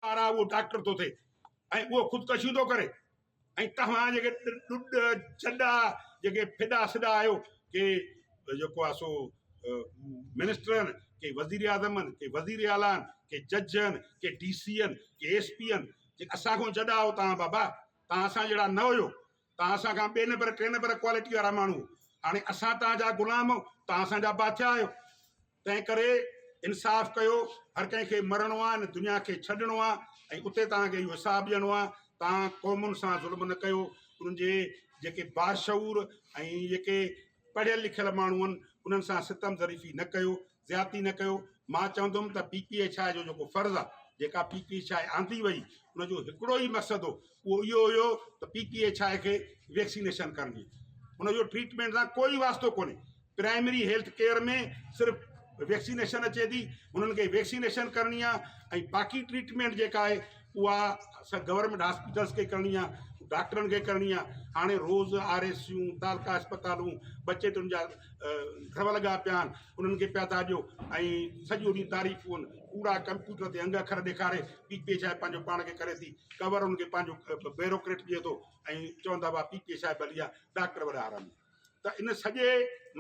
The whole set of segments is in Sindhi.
آ اهو ڊاڪٽر ٿو ٿئي ۽ اهو خودڪشيون ٿو ڪري ۽ توهان جيڪي ڏڏ چڏا جيڪي ڦڏا سڏا آهيو ڪي جيڪو آهي سو منسٽر آهن ڪي وزير اعظم آهن ڪي وزير اعليٰ آهن ڪي جج آهن ڪي ڊي سي آهن ڪي ايس پي آهن جي اسان کان جڏا آهيو توهان بابا توهان اسان جهڙا نه هيو توهان اسان کان ٻئي نمبر ٽئين نمبر ڪوالٽي وارا ماڻهو هاڻي اسان توهان جا غلام آهيون توهان اسان جا بادشاهه آهيو تنهن ڪري انصاف ڪيو هر ڪنهن کي مرڻو آهي هن دنيا کي ڇڏڻو آهي ۽ اتي توهان کي اهو حساب ڏيڻو آهي توهان قومن سان ظلم نه ڪيو انهن جي جيڪي باشعور ۽ جيڪي پڙهيل لکيل ماڻهو آهن انهن سان ستم ظريفي نه ڪيو زيادتي نه ڪيو مان چوندم ته پي پي ايڇ I جو جيڪو فرض آهي جيڪا پي پي ايڇ I آندي وئي ان جو هڪڙو ئي مقصد هو اهو اهو هيو ته پي پي ايڇ I کي ويڪسينيشن ڪرڻي ان جو ٽريٽمينٽ سان ڪوئي واسطو ڪونهي پرائمري هيلٿ ڪيئر ۾ صرف ويڪسينيشن اچي ٿي انهن کي ويڪسينيشن ڪرڻي آهي ۽ باقي ٽريٽمينٽ جيڪا آهي اها گورنمينٽ هاسپيٽلس کي ڪرڻي آهي ڊاڪٽرن کي ڪرڻي آهي هاڻي روز آر ايس سيون تعلقا اسپتالون بچيٽن جا ڍو لڳا پيا آهن انهن کي پيا ٿا ڏيو ۽ سڄو ڏينهن تعريفون ڪوڙا ڪمپيوٽر تي انگ اکر ڏيکاري پي پي ايڇ I پنهنجو پاڻ کي ڪري ٿي ڪور ان کي پنهنجو بيروڪريٽ ڏئي ٿو ۽ چون ٿا پي پي ايڇ I ڀلي آهي ڊاڪٽر وڏا حرامي ته ان سڄي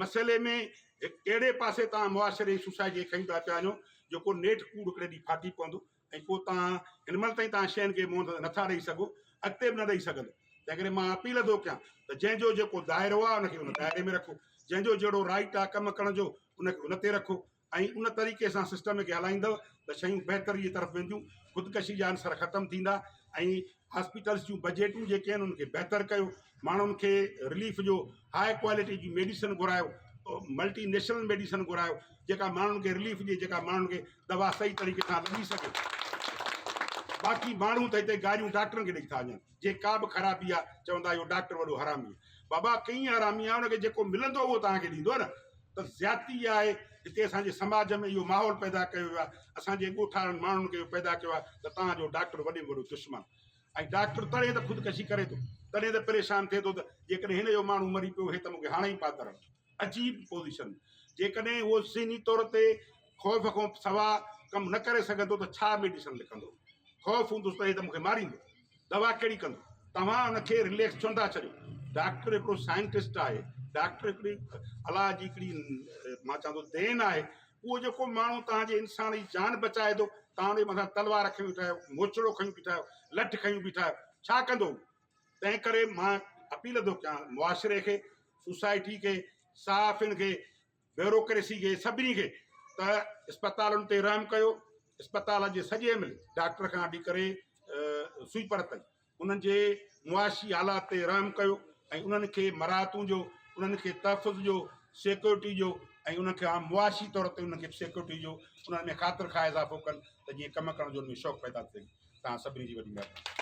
مسئلي ۾ هڪ اهڙي پاسي توهان معاشري ۽ سوسائٽي کي کڻي ٿا پيا وڃو جيڪو نيٺ ڪوڙ هڪڙي ڏينهن ڦاٽي پوندو ۽ پوء توهان هن مهل تائين توهان شين کي منهن نٿا ڏئي سگهو اڳتي به نه ڏئي سگهندو تنهن ڪري مان اپيل ٿو ڪيان ته جنهن جو جيڪو دائرو آهي ان کي ان دائري ۾ رکو جنهن جو جهڙو رائٽ آهي ڪم ڪرڻ جو ان کي ان تي رکو ۽ ان طريقي سان سسٽم کي هلائيندؤ ته شيون بهتري جي طرف وينديون، خودڪشي جا عنصر ختم ٿيندا ۽ هاسپيٽلس جون بجيٽون جيڪي آهن انهن کي بهتر ڪيو، ماڻهن کي رليف جو هاء ڪوالٽي جي ميڊيسن گهرايو، ملٽي نيشنل ميڊيسن گهرايو جيڪا ماڻهن کي رليف ڏئي، جيڪا ماڻهن کي دوا صحيح طريقي سان لڳي سگهي. باقي ماڻهو ته هتي گاريون ڊاڪٽرن کي ڏئي ٿا وڃن، جي ڪا به خرابي آهي چوندا اهو ڊاڪٽر وڏو حرامي آهي. بابا ڪيئن حرامي آهي ان کي جيڪو ملندو اهو توهان کي ڏيندو نه. ته زيادتي آهي هتي اسان جي سماج ۾ اهو ماحول پيدا ڪيو ويو آهي اسان جي ڳوٺاڻن ماڻهن کي اهو پيدا ڪيو آهي ته توهان جو ڊاڪٽر وڏي ۾ وڏو دشمن ۽ ڊاڪٽر تڏهن ته خودڪشي ڪري ٿو تڏهن ته پريشان ٿئي ٿو ته جيڪڏهن هن جو ماڻهو مري پيو هي ته مون کي هاڻي ئي پاتر عجيب پوزيشن جيڪڏهن اهو ذهني طور تي خوف کان سوا ڪم نه ڪري سگهندو ته ڇا ميڊيسن لکندو خوف هوندس ته هي ته مون کي ماريندو دوا ڪهڙي ڪندو؟ توهان ان کي رليڪس ڇو نٿا ڇڏيو؟ ڊاڪٽر هڪڙو سائنٽسٽ آهي، ڊاڪٽر هڪڙي الله جي هڪڙي مان چوان ٿو دين آهي، اهو جيڪو ماڻهو توهان جي انسان جي جان بچائي ٿو، توهان ان جي مٿان تلوار کنيون بيٺا آهيو، موچڙو کنيون بيٺا آهيو، لٺ کنيون بيٺا آهيو، ڇا ڪندو هو؟ تنهن ڪري مان اپيل ٿو ڪيان معاشري کي، سوسائٽي کي، صحافين کي، بيوروڪريسي کي سڀني کي ته اسپتالن تي رحم ڪيو اسپتال جي سڄي عملي ڊاڪٽر کان وٺي ڪري سوئيپر تائين انهن جي معاشي حالات تي رحم ڪيو ۽ انهن کي مراعتون ڏيو انهن کي تحفظ ڏيو سيڪيورٽي ڏيو ۽ انهن کي معاشي طور تي انهن کي سيڪيورٽي ڏيو انهن ۾ خاطر خواهه اضافو ڪن ته جيئن ڪم ڪرڻ جو انهن ۾ شوق پيدا ٿئي توهان سڀني جي وڏي مهرباني.